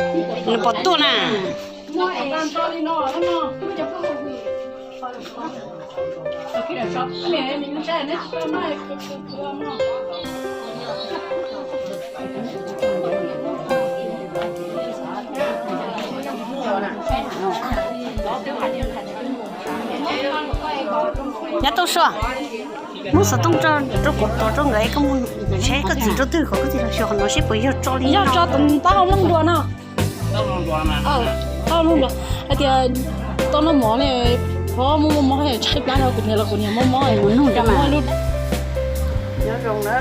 Nws pom tuaj na. Nyab Tooj Sua, muab xov tooj rau kuv tuav rau nkawd, koj mus saib koj txiv rau twg, koj txiv los xyuas qhov no seb puas yog tso li, yog tso tom taub hau nplooj dua no. Taub hau nplooj dua hais tias tau noj mov ne, phob muaj mob mob, tshaib plab no, kuv niam los kuv niam mob mob, mus nug cov muaj lub. Nyob zoo na,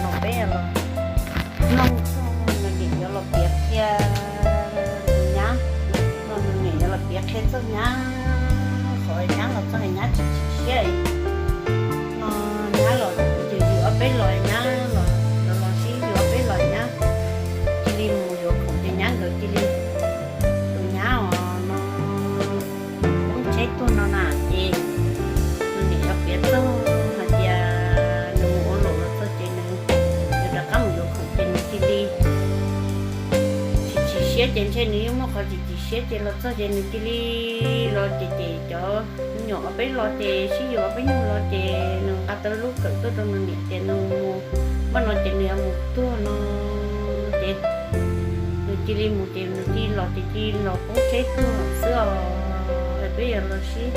no peb los mloog txog nws niam yuav los piav qhia nyab, no nws niam yuav los piav qhia txog nyab qhov nyab los txog nyab tsis chim siab no, nyab los ces yus ob peb los nyab los, los sib yus ob peb los nyab cia li mus yuav khoom ces nyab nkawd cia li, tus nyab os no poob tsheb tuag no na ces nws niam yuav piav txog hais tias nws mus ua luam los txog ces nws, nws rov qab mus yuav khoom ces nws cia li tsis chim siab ces ntshe nws yeej muaj qhov tsis chim siab ces los txog ces nws cia li los ces, ces cov me nyuam ob peb los ces sib yuav ob peb nyuag los ces nws nqa tau lub kawm tuaj rau nws niam tias nws mus npaj no ces nws yuav mus tuag no ces nws cia li mus ces nws cia li los ces cia li los poob tsheb tuag xwb os. Peb yuav los sib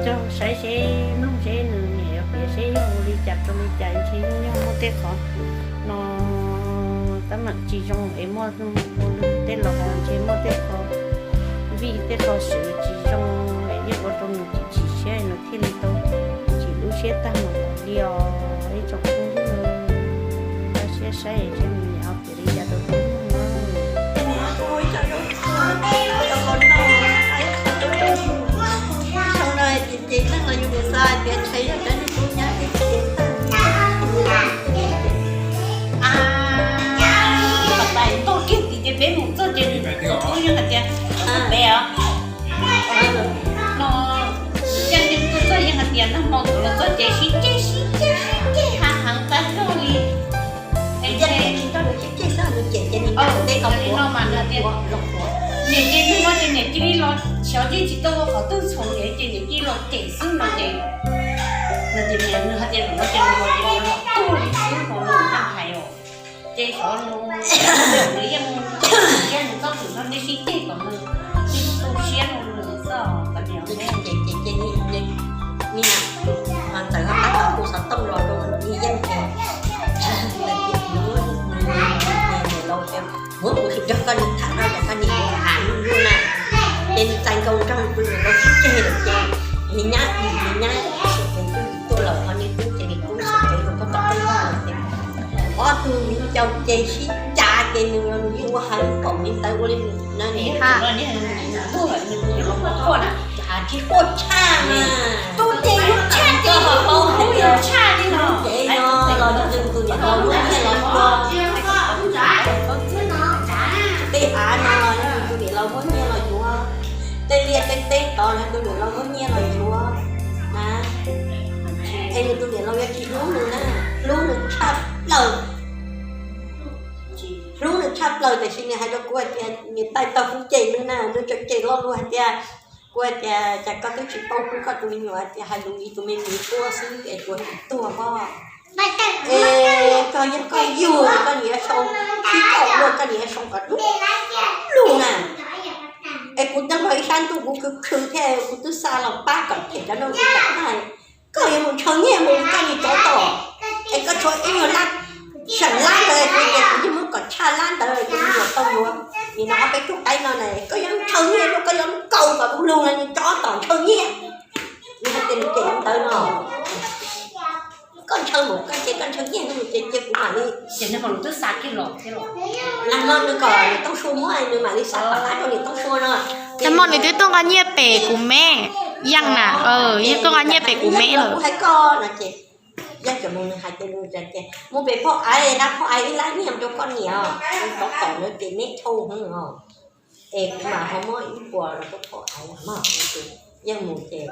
cog saib seb, mloog seb nws niam yuav piav seb yog ua li cas rau li cas, ntshe yeej yog muaj tej qhov no tab meeg tsis zoo es muaj tej los ntshe muaj tej qho vij tej qho swm tsis zoo es yeej ua rau nws chim chim siab nws thiaj li tau chim lub siab tag mus li os ib tsoom phooj ywg. Npaj siab saib seb nws niam piav li cas rau peb mloog na. Ces neeg los yus mus xav hais tias ntshe yog cov niag tub nyab ces ces tag li. Tais tuaj kiag tim ces peb mus txog ces nws tub yeej hais tias, peb os, no, Yaj Ceeb tuaj txog yeej hais tias nag hmo nkawd los txog ces sib ceg sib ceg sib ceg hav heev qab zog li. Es Yaj Ceeb tsis nrog nws sib ceg xwb, nws cem ces nws nyob teb ko li no mas nws tias, niam ces nag hmo ces niam cia li los xyov yeej tsis tau ua qhov twg txhaum ces niam cia li los cem xwb no ces, no ces niam nws hais tias no ces nws los ces nws los tuag li xwb no nws hais os. Ces xyov nws, nws yeej, yeej nws txoj twm no nej sib ceg kom nws tu siab no nws txoj kom niam ces ces ces ni, ni, ni, txawm ho tab tom hu xov tooj los rau ni yeej ces, muab kuv sim nrog koj niam tham no ces koj niam has lub lub na, ces nws txais nkaus nrog tus niam laus sib ceg lawm ces nws nyab, nws nyab, ces twb tuaj lawm ho niam tub ces nws tub xav kev rau koj tom tej yog ces ob tug caum ces sib cav ces nws, nws yeej ua heev pom li ntawd ua li no. Tsis quaj tshaj na, tub ces yus tshaj ces yus tshaj li no. Ces no los nws tus niam laus muab nyiaj los xyuas, tej av no los nws tus niam laus muab nyiaj los yuav, tej liaj tej teb tod los nws tus niam laus muab nyiaj los yuav na. Es nws tus niam laus yuav tsis hlub nws na, hlub nws tshaj plaws. Hlub nws tshaj plaws tiam sis nws hais rau kuv hais tias niam tais tau kuv cem nws na, nws tseem cem lo lus hais tias, kuv hais tias cas koj twb tsis paub hlub koj tus me nyuam hais tias hais lus li tus me nyuam tuaj xwb es tsuas tuag pob. Es koj yog koj yug koj niam sau, sib kaum luaj koj niam sau kom dub lug na. Es kuv nyob rau ib sab ntuj kuv khwv khwv thiab kuv twb xa los pab kom them cov no kuv tau hais. Koj yuav mus ntshaw nyiaj mus koj niag tsov tom, es koj tshuav ib nyuag lab, seem lab ntawd kuv tias kuv yeej muab kom tshaj lab ntawd kuv niam tau yuav. Nim no ob peb tug qaib no na koj yuav ntshaw nyiaj los koj yuav kaus kom dub lug no niag tsov tom ntshaw nyiaj. Nws hais tias nws cem ntawd no. Koj ntshaw mus koj ces koj ntshaw nyiaj no ces cia kuv mam li. Nag hmo nws kom niam Tooj Sua muab nws mam li xa tom qab rau niam Tooj Sua no. Nag hmo nws twb tuaj nqa nyiaj pem kuv me, Yeej na, yeej tuaj nqa nyiaj pem kuv me lawm. Kuv hais koj no ces Yeej cov mus nws hais tias nws tias mus pem phauj Aiv na, phauj Aiv ib lab nyiaj rau koj niam, tov tom lawv ces neb thauj hwv os. Es kuv mam ho muab ib puas rau phauj Aiv mog. Yeej mus ces yeej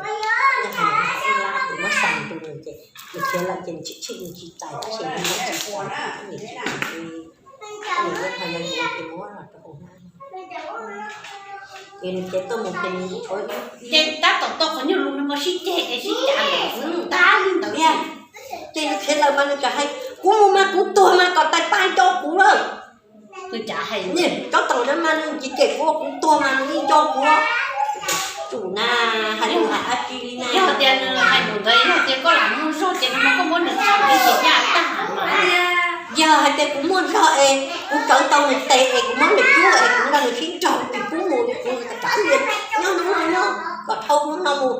hais ib lab ces muab xa rau nws ces nws khiav lawm ces nws tsis tshij nws tsis txais tab sis nws muab tsis txais, nws tsis txais. Ces nws ces tuaj mus ces nws, ces tab tom tau qhov nyuag lus no mas sib ceg ces sib ceg ntawd, tab li ntawd. Ces nws khiav lawm mas nws txawm hais, kuv mus mas kuv tuag mas kom tais paj nco kuv lawm. Nws txawm hais, nws tsob taum no mas nws ces cem kuv, kuv tuag mas nws yeej nco kuv. Tsum na, hais lus hais dab tsi li na. Yog tias nws hais lus ntawd, yog tias koj lam muaj zog ces nws mas koj muab nws txhom li ces nyaj tag mas. Yog hais tias kuv muaj zog es kuv cawv tau nws tes es kuv muab nws cub es kuv nrog nws sib nraug es kuv mus kuv kav liam nyob hnub no nyob kom dhau hnub no mus.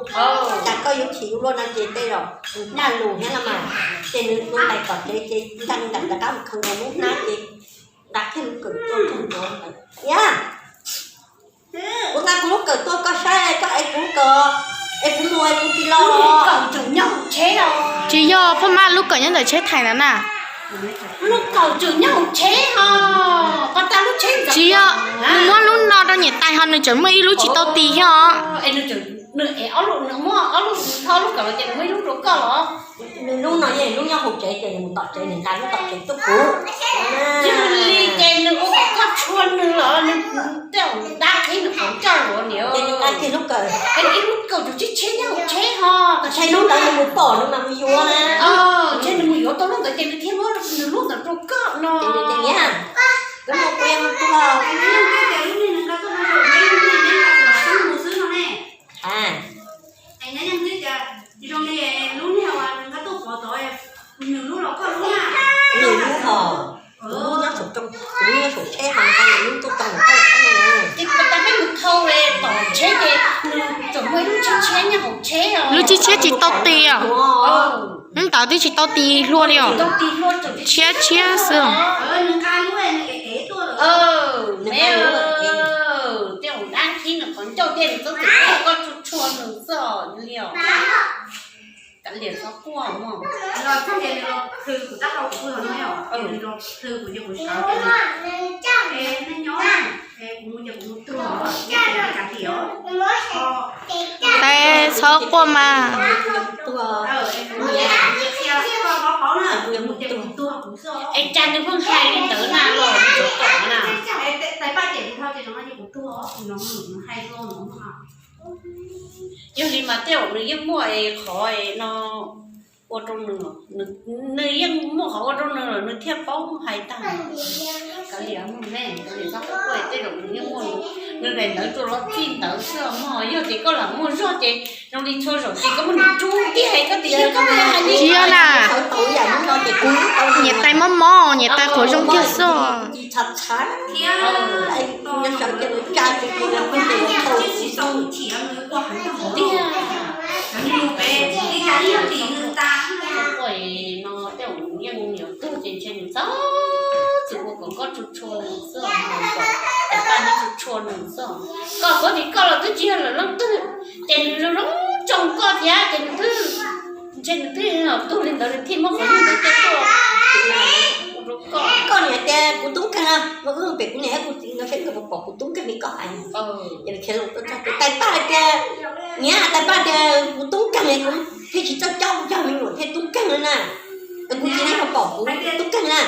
Cas koj yuav chim luaj no ces tej zaum nws dag lus thiab no mas. Ces nws mus ntais tom tsev ces nqa nws nram rov qab mus khawm nkaus lub hnab ces nqa kiag lub kawm tuaj rau ntawd. Yog, kuv nqa kuv lub kawm tuaj koj saib koj ev kuv lub kawm, es kuv mus es kuv tsis los. Tsis yog, Phaj Maj lub kawm nyob ntawm tsheb thais ntawd na. Lub kawm tseem nyob hauv tsheb ho, pas tag lub tsheb ntxeev. Tsis yog, nws muab lub no rau niam tais ho nws tseem muaj ib lub tsis tau tis thiab os. Nws ev ob lub, nws muab ob lub, tho lub kawm los ces nws muab ib lub rau koj los? Nws lub no yeej lub nyob hauv tsev ces nws mus tom tsev nws nqa lub tom tsev tuaj kuv. Yog li ces nws ua kom koj tshua nws los nws tej dab qhib nws qhov ncauj los niam. Ces nws nqa kiag lub kawm. Es ib lub kawm tseem tshiab tshiab nyob hauv tsheb ho. Ntshe lub ntawd nws mus pom nws mam mus yuav na. Ntshe nws mus yuav tau lub ntawd ces nws thiaj muab nws lub ntawd rau koj no. Ces nws tias, niam, kuv mus kuv yuav mus tuag. Nws lub ho, kuv lub nyob saum, kuv lub nyob saum tsheb ho nws nqa nws lub tuaj tau nws qab tsheb no. Ces puas tas peb mus thau tom tsheb ces nws tseem muaj ib lub tshiab tshiab nyob hauv tsheb os. Lub tshiab tshiab tsis tau tis os. Lub ntawd twb tsis tau tis hlua li os. Tshiab tshiab xwb os. Me, tej dab qhib nws qhov ncauj thiab nws txob txwm koj tshua tshua nws xwb os li os. Kav liam txhob quaj mog. Tais txhob quaj mas. Es cas nws pheej hais li ntawd na los nws tsis pom na. Yog li mas tej zaum nws yeej muaj qhov no ua rau nws, nws yeej muaj qhov ua rau nws lawm nws thiaj paub hais tag. Kav liam, kav liam txhob quaj, tej zaum nws yeej muaj, nws daim ntawv tsuas los txij ntawd xwb mog. Yog tias koj lam muaj zog ces zoo li txhua zaum ces koj muab nws rub tiag, koj tias yog koj hais li tsis yog na. Niam tais mob mob, niam tais qhuav zoo tiag xwb. Tiag. Ua no tej zaum nws yeej yuav tuag ces ntshe nws txhob txwm ua kom koj tshua tshua nws xwb, kom tais paj neb tshua tshua nws xwb. Koj paub tias koj los twb tsis yog lawm leej twg, ces nws zoo zoo tsoo koj thiab ces nws twb, ntshe nws twb tuag li ntawd nws thiaj muab qhov ncauj ntawd coj tuaj. Koj niam tias kuv tub nkeeg no, wb pem kuv niam thiab kuv txiv no seb nkawd puas pom kuv tub nkeeg li koj hais. Ces khiav los tuaj txog ces tais paj tias, niam, tais paj tias kuv tub nkeeg, kuv thiaj tsis txawj coj, kuv cog me nyuam thiaj tub nkeeg na. Kuv txiv ne ho pom kuv tub nkeeg na.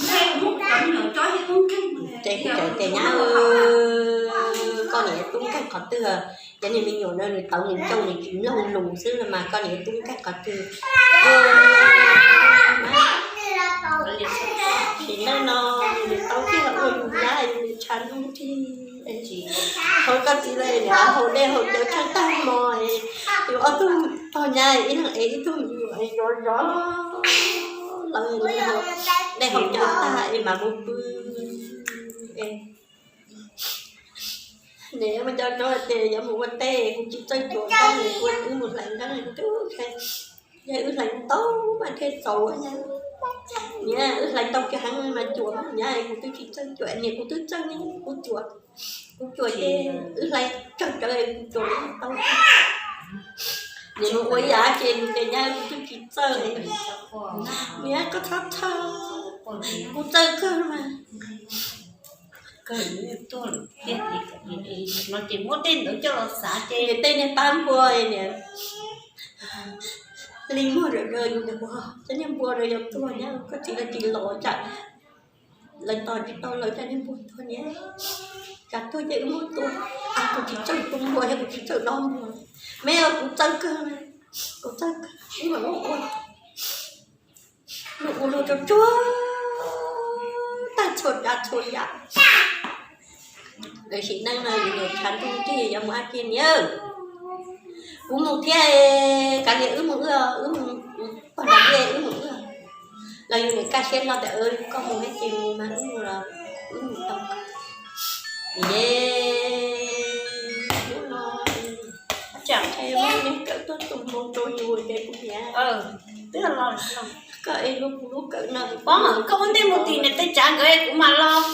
Ces kuv txawm tias, nyab, koj niam tub nkeeg qhov twg? Cov niag me nyuam no nws tawv nws ncauj nws tsis mloog lus xwb los mas koj niam tub nkeeg qhov twg? Sim neej no nws tau kiag los ua yus nyab nws tshav ntuj nrig. Hauv koj txiv lawv niam haus dej haus cawv tsheej tag hmo, yus ob tug pog nyab ib leeg ev ib tug me nyuam zov zov lawv, lawv haus dej haus cawv tag es mam mus pw. Niam yuav mus cov no ces yuav mus ua teb, kuv tsis txawj cuam nqeeb, kuv ua wb mus hlais nqeeb, yog wb hlais tau mas thiaj txaus. Niam, wb hlais tau kiag heev mas cuam, niam, kuv twb tsis txawj cuam, niam, kuv twb txawj ne, kuv cuam, kuv cuam ces wb hlais tsawg tsawv kuv cuam tau. Niam, mus ua ib yam ces nws tias nyab kuv twb tsis txawj. Niam, koj txhob txhawj, kuv txawj kawg mas. No ces muab tej ntawd coj los xav ces tej niag pab npua, niam, li muag ram ram yus niam, cov niag npua no yog tuag nyab koj txiv lawv tsis los tsam. Lawv tos tsis tau lawv, cas niag npua tuag niam, cas tuag ces wb muab tua. Kuv tsis txawj tua npua, yog kuv tsis txawj dob npua. Me, kuv txawj kawg, kuv txawj kawg, wb mam ua, ua luag tsuag tsuag tag txhua tsav txhua yam. Lawv sim neej no yus niam tshav ntuj nrig yuav mus dab tsi niam. Kuv mus thiab, kav liam wb mus wb, wb mus, pog nrog wb mus wb. Los yus niam kaj siab hlo tias koj mus thiab ces mus mas wb mus los wb mus tau. Ces hnub no tsam nqe muaj neeg kawm tuaj tus npoo rau yus ces kuv niam, twb los, koj es luag kuv lub kawm no, koj ua ntej mus tim niam tej tsav nkawd kuv mam los,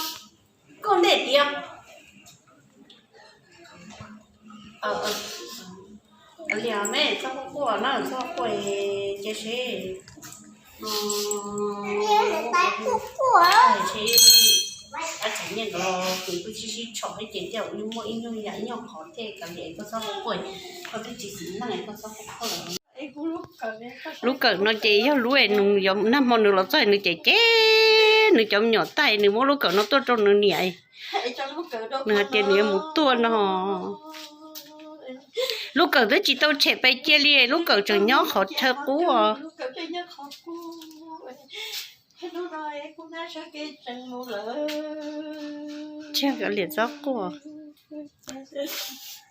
koj ua ntej tiag. Li me txhob quaj quaj na, txhob quaj, cia seb, seb, ab txhais nyiaj nkawd los kuv twb sib sib tshom ib ce thiaj ua muaj ib nyuag yam ib nyuag qhov thiaj kav liam, koj txhob quaj quaj, koj twb tsis xis neej koj txhob quaj quaj. Lub kawm no ces yog lub nag hmo nws los txog nws cem cem nws cov me nyuam tag, nws muab lub kawm no tuaj rau nws niam, nws hais tias nws yuav mus tuaj no. Lub kawm twb tsis tau tshem pes kiag li, lub kawm tseem nyob qhov chaw qub. Ntsia kav liam txhob quaj,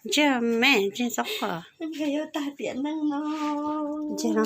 ntsia me ntsia txhob quaj, ntsia no.